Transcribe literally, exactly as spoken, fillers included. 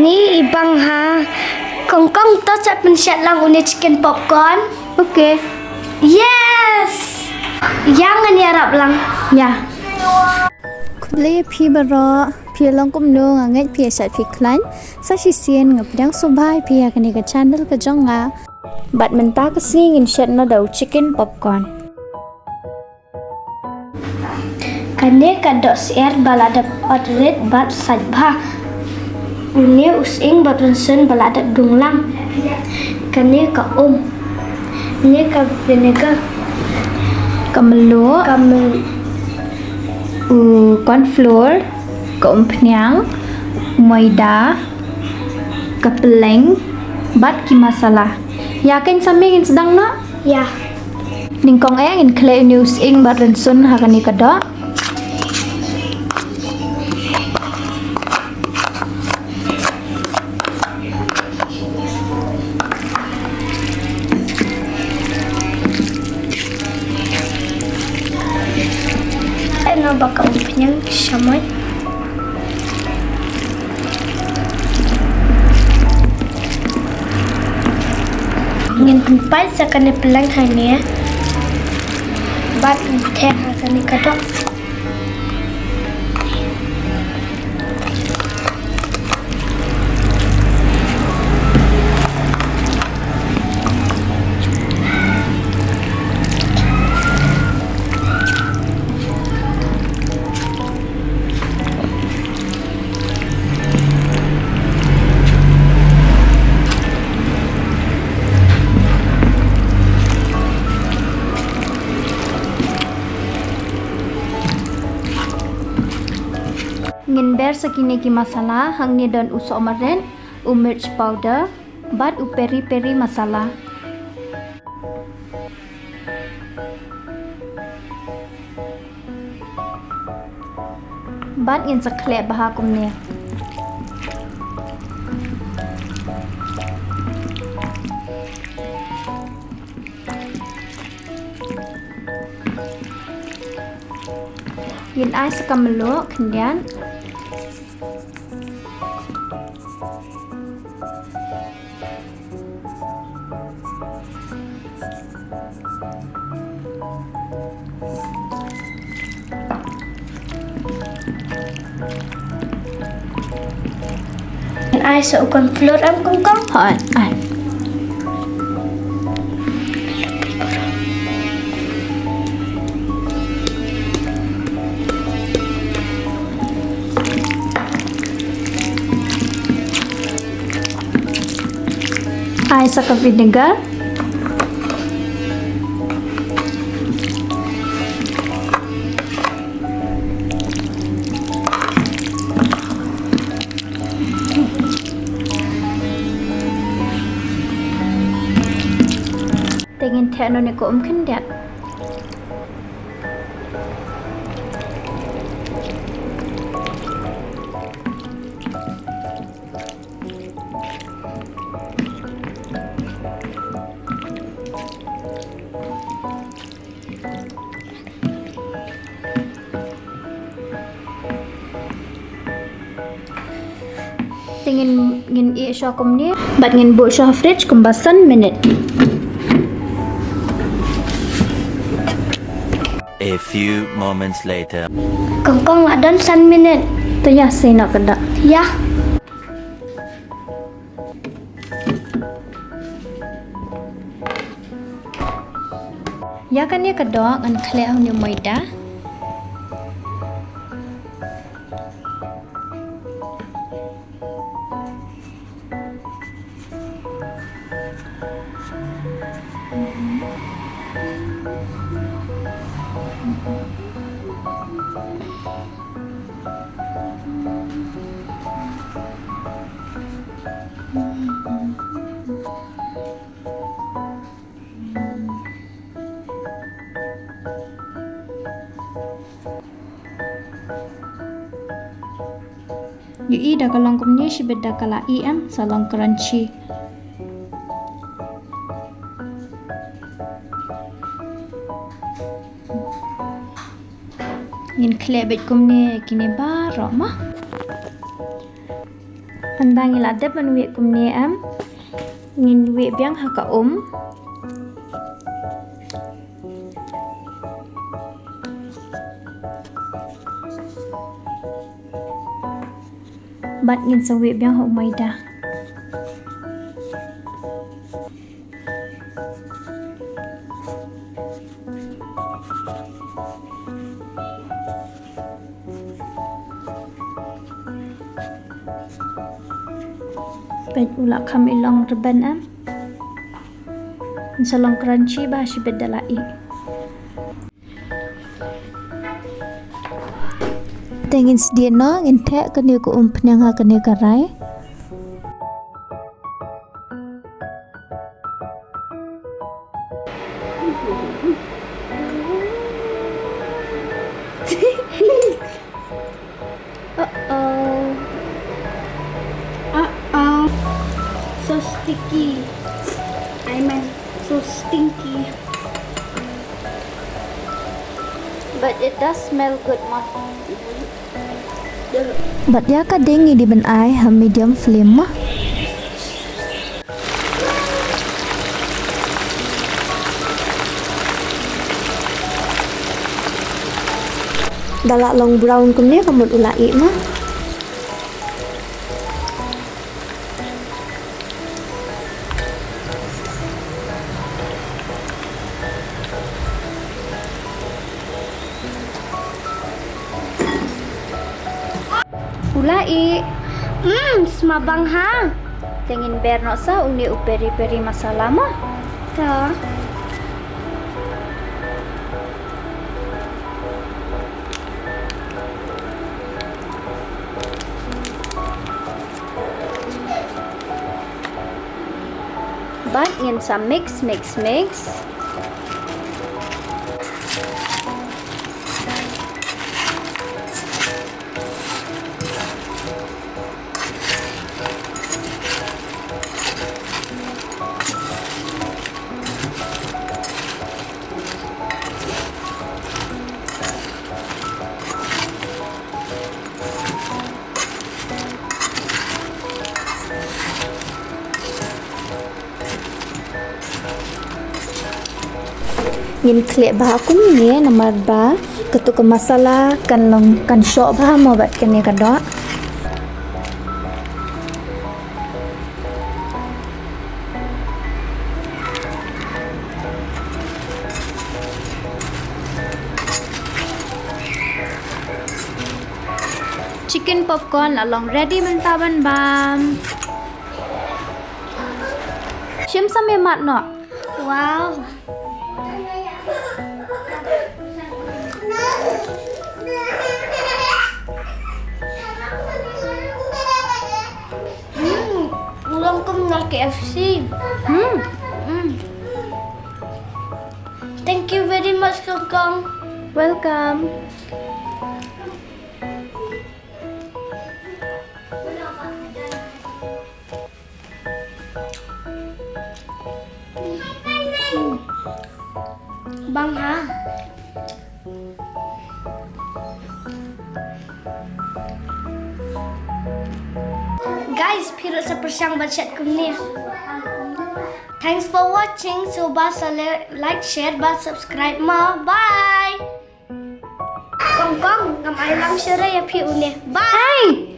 Ni i bang ha. Kong kong to sa pynshet lang une chicken popcorn. Okay. Yes. Ïa ngan ïarap lang. Ïa. Khublei phi baroh, phi long kumno, nga ngeit phi shat phi khlaiñ. Sa shisien nga pdiang sngewbha ïa phi ha kane ka channel ka jong nga. Bad mynta ka sngi ngin shet noh da u chicken popcorn. Kane ka doh syiar ba la dep ot rit bad sait bha. Une u sying bad rynsun ba la dep dung lang. Kane ka um. Ne ka vinegar. Ka mluh. Ka mluh. U corn flour, ka umphniang, maida, ka pylleng, bad ki masala. Ïa kein sa me ngin sdang noh? Ïa. Nyngkong eh ngin khleh une u sying bad rynsun ha kane ka doh. Eno ba ka umphniang shamoit. Ngin pynpait sa kane pylleng hangne. Bad ngin theh ha kane ka doh. Ngin ber sa kine ki masala, hangne don u sohmarit, u mirch powder, bad u peri peri masala. Bad ngin sa khleh bha kumne. Ngin ai sa ka mluh khyndiat. Ai sa u corn flour em kong kong. Hooid, ai. Ai sa ka vinegar. Te ngin theh noh ne ka um khyndiat. Te ngin, ngin ïeh shuwa kumne bad ngin buh shuwa ha fridge kumba san minit. A few moments later. Kong kong, la don san minit. To ïa sei noh ka doh. Ïa. Ïa kane ka doh ngan khleh ha une u maida. Ïohi da ka long kumne shibit da ka la ïeng sa long crunchy. Ngin khleh beit kumne kine baroh ma. Ynda ngi la dep ban wih kumne em, ngin wih biang ha ka um. Bad ngin sa wih biang ha u maida. Peit u la kham i long rben em. Sa long crunchy ba shibit da la i. Te ngin sdien noh, ngin theh kane ka umphniang ha kane ka rai. Uh-oh. Uh-oh. So sticky. I mean, so stinky. But it does smell good, ma. Bad ïa ka ding ngi dei ban ai ha medium flame, ma. Da la long brown kumne ka mut u la ih, ma. U la ih. Mm, sma bang ha. Te ngin ber noh sa une u peri peri masala, ma. Ta. Bad ngin sa mix, mix, mix. Ngin khleh bha kumne namar ba katu ka masala kan long kan shoh bha mo bad kane ka doh. Chicken popcorn la long ready mynta ban bam. Shim sa me mat noh. Wow. Hmm, u long kum na K F C. Hmm. Hmm. Thank you very much, Kong Kong. Welcome. Bang ha. Guys, phi ruh sa pyrshang ban shet kumne. Thanks for watching. So ba sa le-, like, share, ba subscribe mo. Bye. Kong Kong, ngam ai lang shuh re ïa phi une. Bye. Hey!